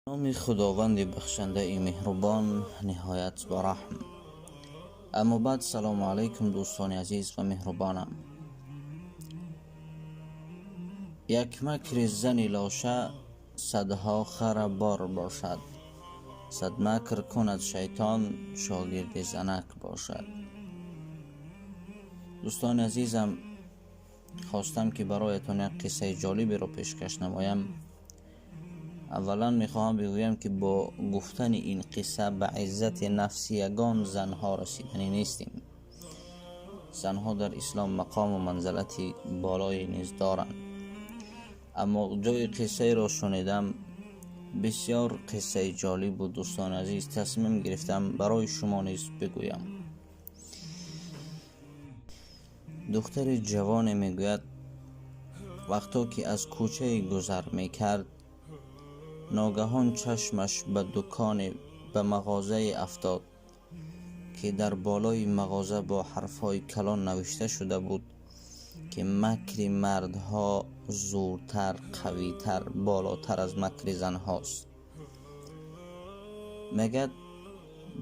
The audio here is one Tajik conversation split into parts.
Номи Худованди бахшандаи меҳрубон, ниҳоят бараҳм. Аммо баъд, салому алайкум, дӯстони азиз ва меҳрубонам. Як макри зани лоша садҳо хара бор бошад, сад макр кунад шайтон, шогирди занак бошад. Дӯстони азизам, хостам ки бароятон як қиссаи ҷолиберо пешкаш намоям. Аввалан мехоҳам бигӯям, ки бо гуфтани ин қисса ба иззати нафси ягон занҳо расиданӣ нестем. Занҳо дар ислом мақому манзалати болое низ доранд. Аммо ҷои қиссаеро шунидам, бисёр қиссаи ҷолиб буд, дӯстони азиз, тасмим гирифтам барои шумо низ бигӯям. Духтари ҷавоне мегӯяд, вақто ки аз кӯчае гузар мекард, ногаҳон чашмаш ба дуконе, ба мағозае афтод, ки дар болои мағоза бо ҳарфҳои калон навишта шуда буд, ки макри мардҳо зуртар, қавитар, болотар аз макри занҳост. Мегӯяд,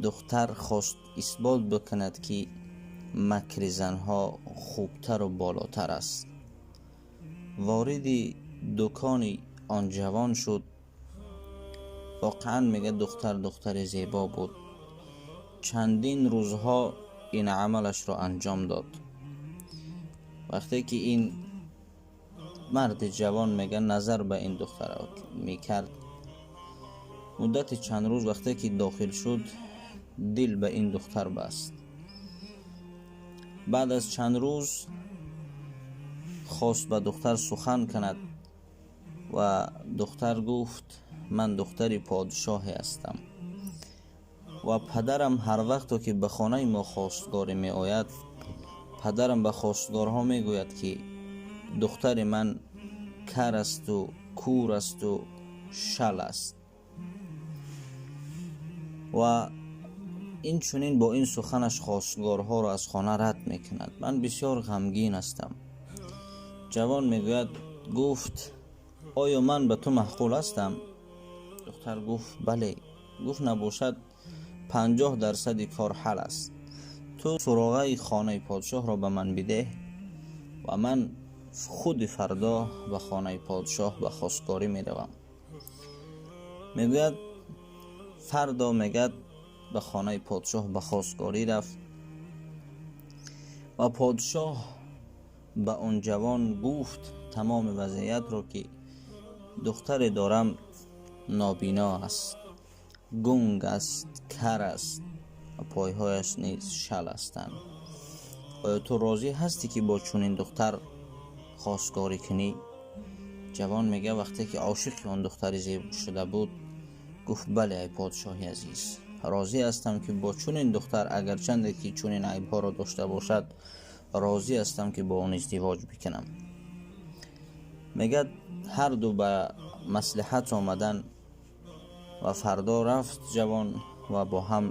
духтар хост исбот бикунад, ки макри занҳо хубтару болотар аст. Вориди дукони он ҷавон шуд. Воқеан, мегӯяд, духтар духтари зебо буд. Чандин рӯзҳо ин амалашро анҷом дод. Вақте ки ин марди ҷавон, мегӯяд, назар ба ин духтар мекард, муддати чанд рӯз вақте ки дохил шуд, дил ба ин духтар баст. Баъд аз чанд рӯз хост ба духтар сухан кунад ва духтар гуфт: ман духтари подшоҳе ҳастам ва падарам ҳар вақто ки ба хонаи мо хостгорӣ меояд, падарам ба хостгорҳо мегӯяд, ки духтари ман кар асту кур асту шал аст. Ва инчунин бо ин суханаш хостгорҳоро аз хона рад мекунад. Ман бисёр ғамгин ҳастам. Ҷавон мегӯяд, гуфт: оё ман ба ту маъқул ҳастам? Духтар гуфт: бале. Гуфт: набошад, 50% кор ҳал аст. Ту суроғаи хонаи подшоҳро ба ман бидеҳ ва ман худи фардо ба хонаи подшоҳ ба хостгорӣ меравам. Мегӯяд, фардо, мегӯяд, ба хонаи подшоҳ ба хостгорӣ рафт ва подшоҳ ба он ҷавон гуфт тамоми вазъиятро, ки духтаре дорам, нобино аст, гунг аст, кар аст ва пойҳояш низ шал ҳастанд. Оё ту розӣ ҳастӣ, ки бо чунин духтар хостгорӣ кунӣ? Ҷавон мегӯяд, вақте ки ошиқи он духтари зебо шуда буд, гуфт: бале, ай подшоҳи азиз, розӣ ҳастам, ки бо чунин духтар, агарчанде ки чунин айбҳоро дошта бошад, розӣ ҳастам, ки бо он издивоҷ бикунам. Мегӯяд, ҳарду ба маслиҳат омадан ва фардо рафт ҷавон ва бо ҳам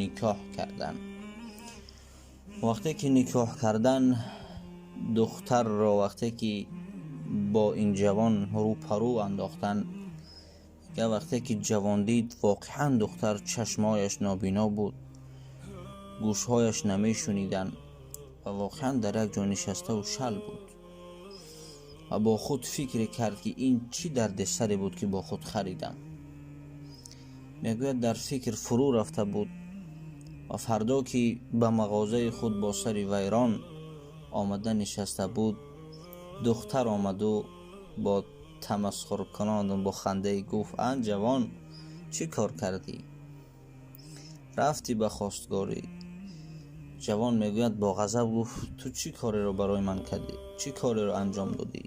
никоҳ карданд. Вақте ки никоҳ кардан, духтарро вақте ки бо ин ҷавон рӯпарӯ андохтан, мегӯяд, вақте ки ҷавон дид, воқеан духтар чашмҳояш нобино буд, гӯшҳояш намешуниданд ва воқеан дар як ҷо нишаставу шал буд ва бо худ фикре кард, ки ин чӣ дардесаре буд, ки бо худ харидам. Мегӯяд, дар фикр фурӯ рафта буд ва фардо ки ба мағозаи худ бо сари вайрон омада нишаста буд, духтар омаду бо тамасхуркунону бо хандае гуфт: ан ҷавон, чӣ кор кардӣ? Рафтӣ ба хостгорӣ? Ҷавон, мегӯяд, бо ғазаб гуфт: ту чӣ кореро барои ман кардӣ? Чӣ кореро анҷом додӣ?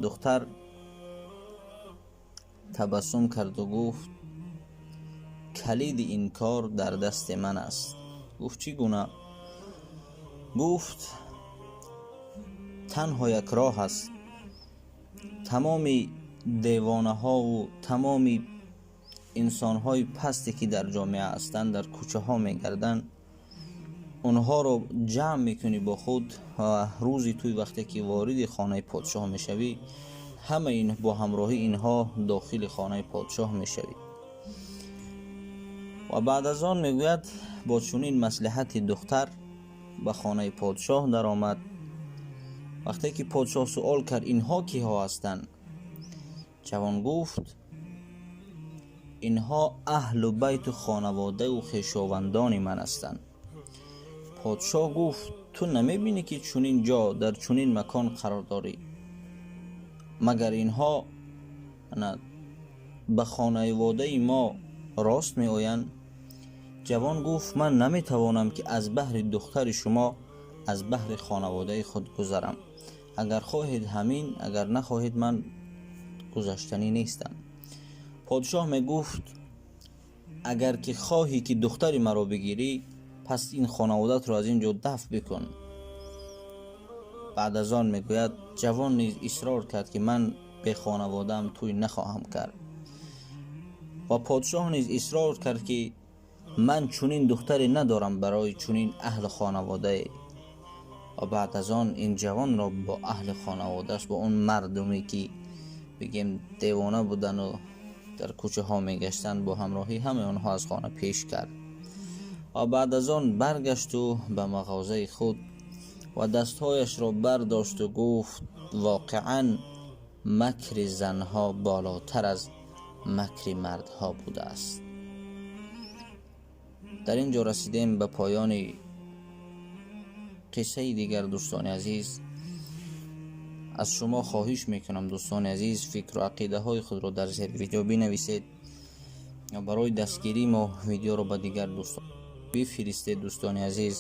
Духтар табассум карду гуфт: калиди ин кор дар дасти ман аст. Гуфт: чӣ гуна? Гуфт: танҳо як роҳ аст. Тамоми девонаҳову тамоми инсонҳои пасте, ки дар ҷомеа ҳастанд, дар кӯчаҳо мегарданд, онҳоро ҷамъ мекунӣ бо худ ва рӯзи туй, вақте ки вориди хонаи подшоҳ мешавӣ, Ҳама ин бо ҳамроҳи инҳо дохили хонаи подшоҳ мешавӣ. Ва баъд аз он мегӯяд, бо чунин маслиҳати духтар ба хонаи подшоҳ даромад. Вақте ки подшоҳ суол кард, инҳо киҳо ҳастанд? Ҷавон гуфт, инҳо аҳлу байту хонаводаву хешовандони ман ҳастанд. Подшоҳ гуфт, ту намебинӣ ки чунин ҷо дар чунин макон қарор дорӣ? Магар инҳо ба хонаводаи мо рост меоянд? Ҷавон гуфт, ман наметавонам ки аз баҳри духтари шумо аз баҳри хонаводаи худ гузарам. Агар хоҳед ҳамин, агар нахоҳед ман гузаштанӣ нестам. Подшоҳ мегуфт, агар ки хоҳӣ ки духтари маро бигирӣ, пас ин хонаводатро аз ин ҷо дафт бикун. Баъд аз он мегӯяд, ҷавон низ исрор кард ки ман бе хонаводаам тӯй нахоҳам кард. Ва подшоҳ низ исрор кард ки ман чунин духтаре надорам барои чунин аҳли хонаводае. Ва баъд аз он ин ҷавонро бо аҳли хонаводааш, бо он мардуме ки бигем девона будану дар кӯчаҳо мегаштанд, бо ҳамроҳӣ ҳамаи онҳо аз хона пеш кард. Ва баъд аз он баргашту ба мағозаи худ ва дастҳояшро бардошту гуфт, воқеан макри занҳо болотар аз макри мардҳо будааст. Дар ин ҷо расидем ба поёни қиссаи дигар. Дӯстони азиз, аз шумо хоҳиш мекунам, дӯстони азиз, фикру ақидаҳои худро дар зери видео бинависед. Барои дастгирии мо видеоро ба дигар дӯстон бифиристед, дӯстони азиз.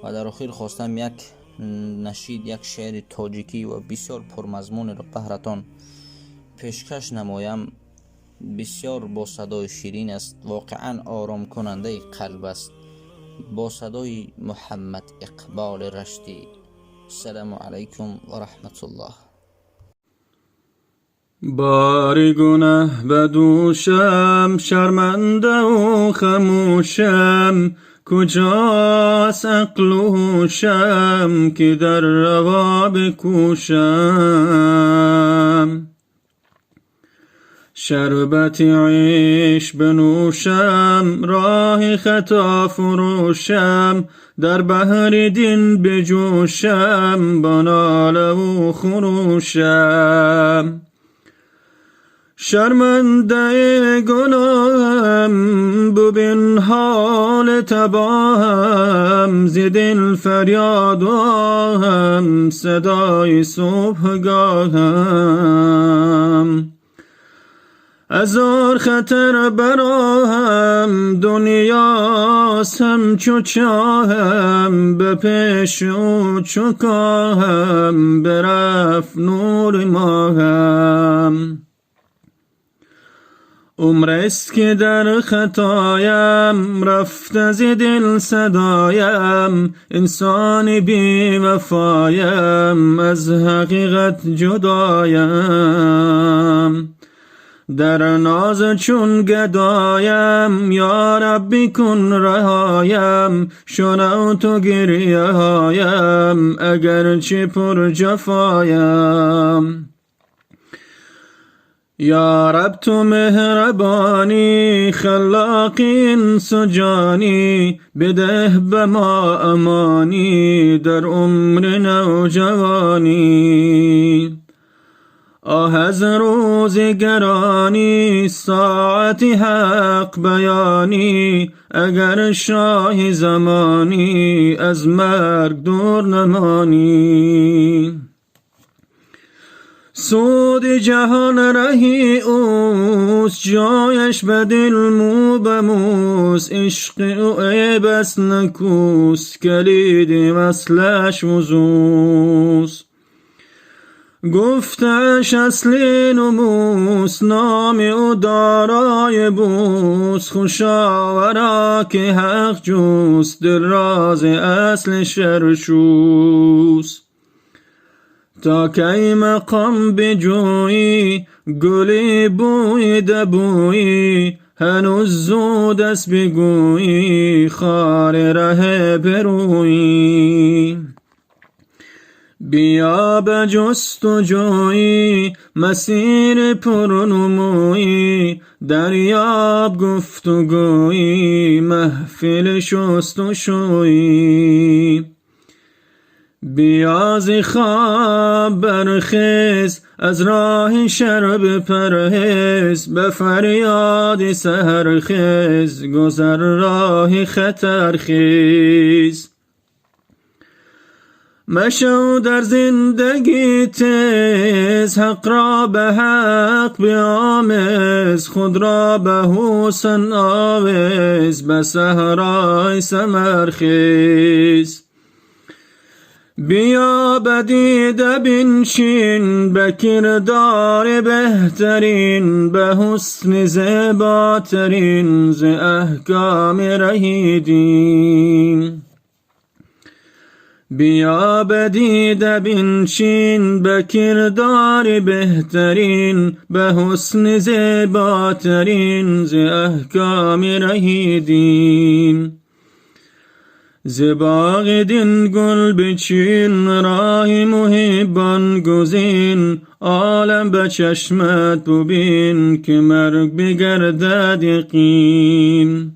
Ва дар охир хостам як нашид, як шеъри тоҷикӣ ва бисёр пурмазмунеро баҳратон пешкаш намоям. Бисёр бо садои ширин аст, воқеан оромкунандаи қалб аст, бо садои Муҳаммад Иқболи Раштӣ. Ассалому алайкум ва раҳматуллоҳ. Бори гунаҳ ба дӯшам, шармандаву хамӯшам, куҷост ақлу ҳушам, ки дар раво бикӯшам. Шарбати ишқ бинӯшам, роҳи хато фурӯшам, дар баҳри дин биҷӯшам, бо нолаву хурӯшам. Шармандаи гуноҳам, бубин ҳоли табоҳам, зи дил фарёду оҳам, садои субҳгоҳам. Ҳазор хатар бароҳам, дунёст ҳамчу чоҳам, ба пеши ӯ чу коҳам, бирафт нури моҳам. Умрест ки дар хатоям, рафта зи дил садоям, инсони бевафоям, аз ҳақиқат ҷудоям. Дар ноз чун гадоям, ё Рабби, кун раҳоям, шунав ту гирьяҳоям, агарчи пурҷафоям. Ё Раб, ту меҳрабонӣ, халлоқи инсу ҷонӣ, бидеҳ ба мо амонӣ дар умри навҷавонӣ. Оҳ аз рӯзи гаронӣ, соати ҳақ баёнӣ, агар шоҳи замонӣ, аз марг дур намонӣ. Суди ҷаҳон раҳи ӯст, ҷояш ба дил мӯ ба мӯст, ишқи ӯ айб аст накӯст, калиди васлаш вузӯст. Гуфташ асли нумӯст, номи ӯ дорои бӯст, хушо варо ки ҳақ ҷӯст, дил рози асли шар шӯст. То кай мақом биҷӯӣ, гули бӯида бӯӣ, ҳанӯз зуд аст бигӯӣ, хори раҳ бирӯӣ. بیا به جستجویی مسیر پرنمویی، دریاب گفتگویی محفل شست و شویی. بیا ز خواب برخیز، از راه شر بپرهیز، به فریاد سحرخیز گذر راه خطر خیز. مشو در زندگی تیز، حق را به حق بیامیز، خود را به حسن آویز، به صحرای ثمرخیز. بیا به دیده بنشین، به کردار بهترین، به حسن زیباترین، ز احکام ره دین. بیا به دیده بنشین، به کردار بهترین، به حسن زیباترین، ز احکام ره دین. ز باغ دین گل بچین، راه محبان گزین، عالم به چشمت ببین، که مرگ بگردد یقین.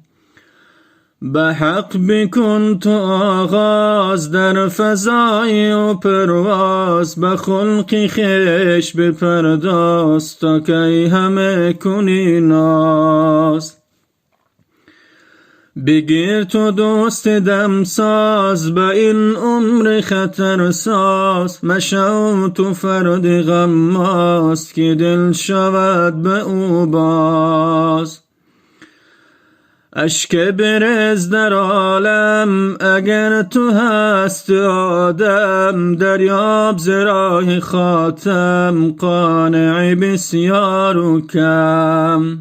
به حق بکن تو آغاز، در فضای و پرواز، به خلق خویش بپرداز، تا کی همه کنی ناز. بگیر تو دوست دمساز، به این عمر خطر ساز، مشو تو فرد غماز، که دل شود به او باز. اشک بریز در عالم، اگر تو هست آدم، دریاب ز راه خاتم، قانع بسیار و کم.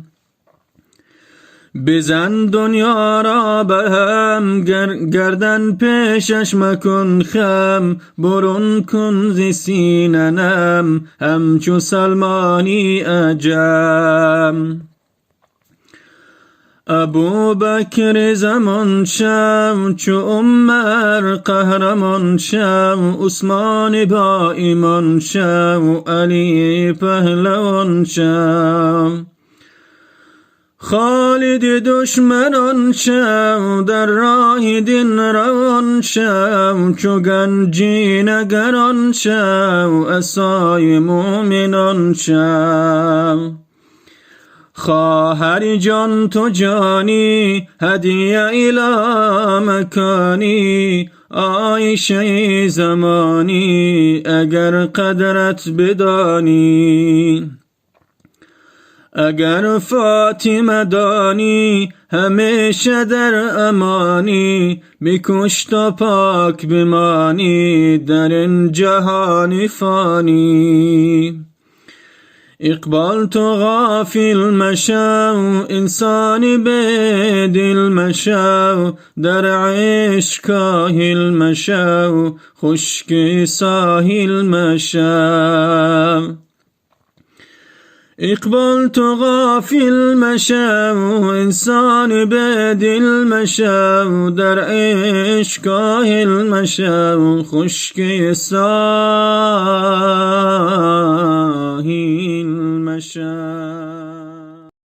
بزن دنیا را به هم، گردن پیشش مکن خم، برون کن ز سینه نم، همچو سلمانی عجم. ابوبکر زمان شو، چو عمر قهرمان شو، عثمان با ایمان شو، علی پهلوان شو. خالد دشمنان شو، در راه دین روان شو، چو گنجی نگران شو، عصای مؤمنان شو. خواهر جان تو جانی، هدیه الی مکانی، عایشه زمانی، اگر قدرت بدانی. اگر فاطمه دانی، همیشه در امانی، بکش تا پاک بمانی، در این جهان فانی. اقبال تو غافل مشو، انسان به دل مشو، در عشق کاهل مشو، خشک ساحل مشو. اقبال تو غافل مشو، انسان به دل مشو، در عشق کاهل مشو، خشک ساحل مشو.